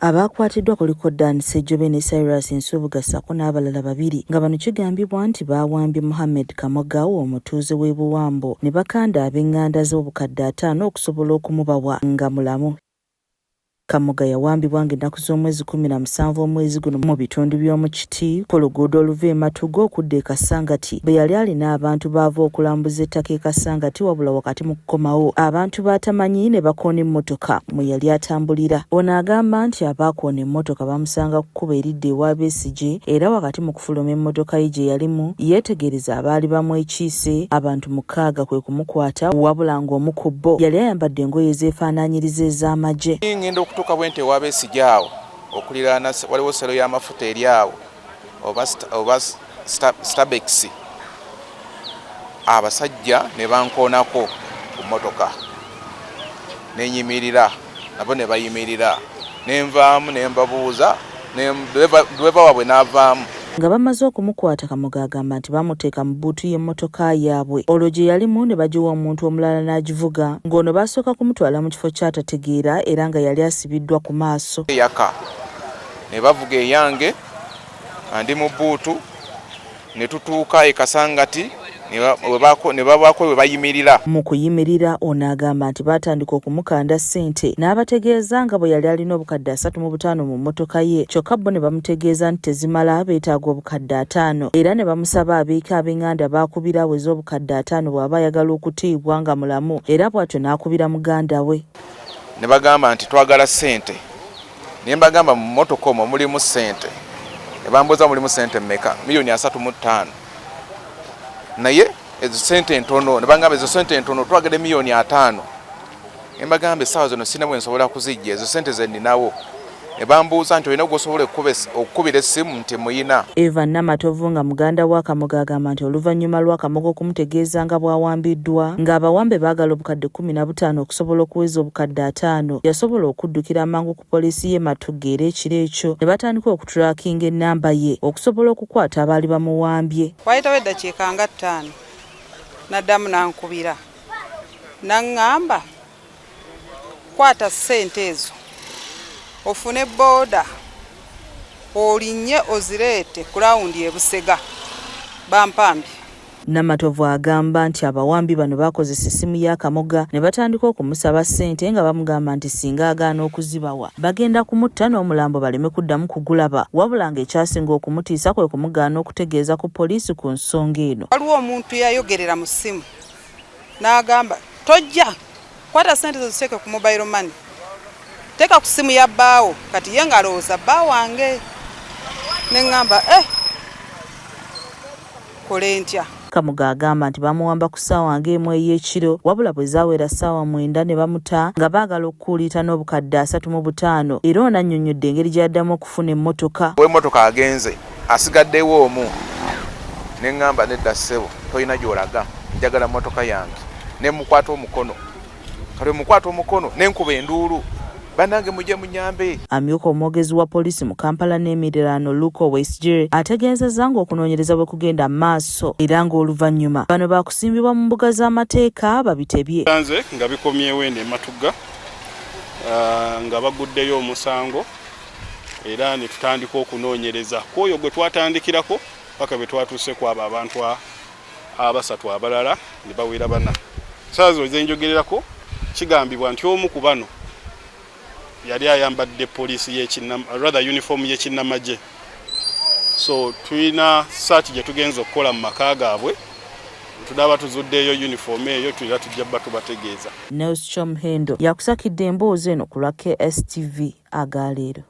Abaakwatiddwa kuliko Dan Ssejjobe ne Cyrus Nsubuga ssaako n'abalala babiri nga bano kigambibwa nti baawambye Mohammed Kamoga omutuuze w'e Buwambo ne bakanda ab'enganda ze obukadde ataano okusobola okumubawa nga mulamu. Kamoga yawambibwa ng'ennaku z'omwezi 17 omwezi guno mu bitundu by'omu Kiti ku luguudo oluva e Matuga okudda e Kasangati bwe yali alina abantu b'ava okulambuza ettaka e Kasangati wabula wakati mu kukomawo abantu b'atamanyi ne bakoona emmotoka mwe yali atambulira. Ono agamba nti abaakoona emmotoka bamusanga ku kkubo eridda ewa Besigye era wakati mu kufuluma emmotoka ye gye yalimu yeetegereza abaali bamwekiise abantu mukaaga kwe kumukwata wabula ng'omu ku bo yali ayambadde engoye ezeefaanaanyiriza ez'amagye. Ngenda okutuuka bwenti ewa Besigye awo okuliraana waliwo sero y'amafuta eri awo oba Stabex abasajja ne bankoonako ku mmotoka ne nyimirira nabo ne bayimirira ne nvaamu ne mbabuuza ddereeva waabwe n'avaamu. Nga bamaze okumukwata, Kamoga agamba nti baamuteeka mu bbuutu y'emmotoka yaabwe olwo gye yalimu ne bagiwa omuntu omulala n'agivuga ng'ono baasooka kumutwala mu kifo ky'atategeera era nga yali asibiddwa ku maaso. Eyaka ne bavuga eyange nga ndi mu bbuutu ne tutuuka e Kasangati ne babaako we bayimirira. Mu kuyimirira ono agamba nti baatandika okumukanda ssente n'abategeeza nga bwe yali alina obukadde 35 mu mmotoka ye kyokka bo ne bamutegeeza nti tezimala beetaaga obukadde 50 era ne bamusaba abeeko ab'enganda b'akubira aweze obukadde 50 bw'aba ayagala okutiibwa nga mulamu era bw'atyo n'akubira muganda we. Ne bagamba nti twagala ssente ne mbagamba mu mmotoka omwo mulimu ssente ne bambuuza mulimu ssente mmeka miliyoni 35 naye ezo ssente ntono ne bangamba ezo ssente ntono twagala miliyoni 50 ne mbagamba essaawa zino sirina bwe nsobola kuzijja ezo ssente ze nninawo ne bambuuza nti olina gw'osobola okukubira essimu nti muyina. Eva Namatovu nga muganda wa Kamoga agamba nti oluvannyuma lwa Kamoga okumutegeeza nga bw'awambiddwa ng'abawambe baagala obukadde 15 okusobola okuweza obukadde 50 yasobola okuddukira amangu ku poliisi y'e Matugga era ekiro ekyo ne batandika okutulakinga ennamba ye okusobola okukwata abaali bamuwambye. Waayitawo eddakiika nga ttaano n'addamu n'ankubira n'aŋŋamba kwata ssente ezo ofune bbooda olinnye ozireete ku lawundi e Busega bampambye. Namatovu agamba nti abawambi bano baakozesa essimu ya Kamoga ne batandika okumusaba ssente nga bamugamba nti singa agaana okuzibawa bagenda kumutta n'omulambo baleme kuddamu kugulaba wabula ng'ekyasinga okumutiisa kwe kumugaana okutegeeza ku poliisi ku nsonga eno. Waliwo omuntu eyayogerera mu ssimu n'agamba tojja kwata ssente zo ziteeke ku mobile money teeka ku ssimu ya bbaawo kati ye ng'alowooza bba wange ne ŋŋamba eh kole ntya. Kamoga agamba nti bamuwamba ku ssaawa ng'emu ey'ekiro wabula bwe zaawera ssaawa 9 ne bamuta nga baagala okukuuliita n'obukadde 35 era ono annyonnyodde engeri gye yaddamu okufuna emmotoka. Ow'emmotoka agenze asigaddewo omu ne ŋŋamba nedda ssebo tolina gy'olaga njagala mmotoka yange ne mmukwata omukono kati bwe mukwata omukono ne nkuba enduulu bannange mujje munyambe. Amyuka omwogezi wa poliisi mu Kampala n'emiriraano Luke Owesigire ategeezezza ng'okunoonyereza bwe kugenda mu maaso era ng'oluvannyuma bano baakusimbibwa mu mbuga z'amateeka babitebye. Nze nga bikomyewo eno e Matugga nga baguddeyo omusango era ne tutandika okunoonyereza ku oyo gwe twatandikirako paka bwe twatuuse ku abo abantu abasatu abalala ne bawera bana. Ssaawa zino ze njogererako kigambibwa nti omu ku bano yali ayambadde poliisi rather uniform y'ekinnamagye. So tulina search gye tugenza okukola mu maka gaabwe, tunaaba tuzuddeeyo uniform eyo tulina tujja bba tubategeeza. Nels Kyomuhendo yakusakidde emboozi eno ku lwa KSTV agaleero.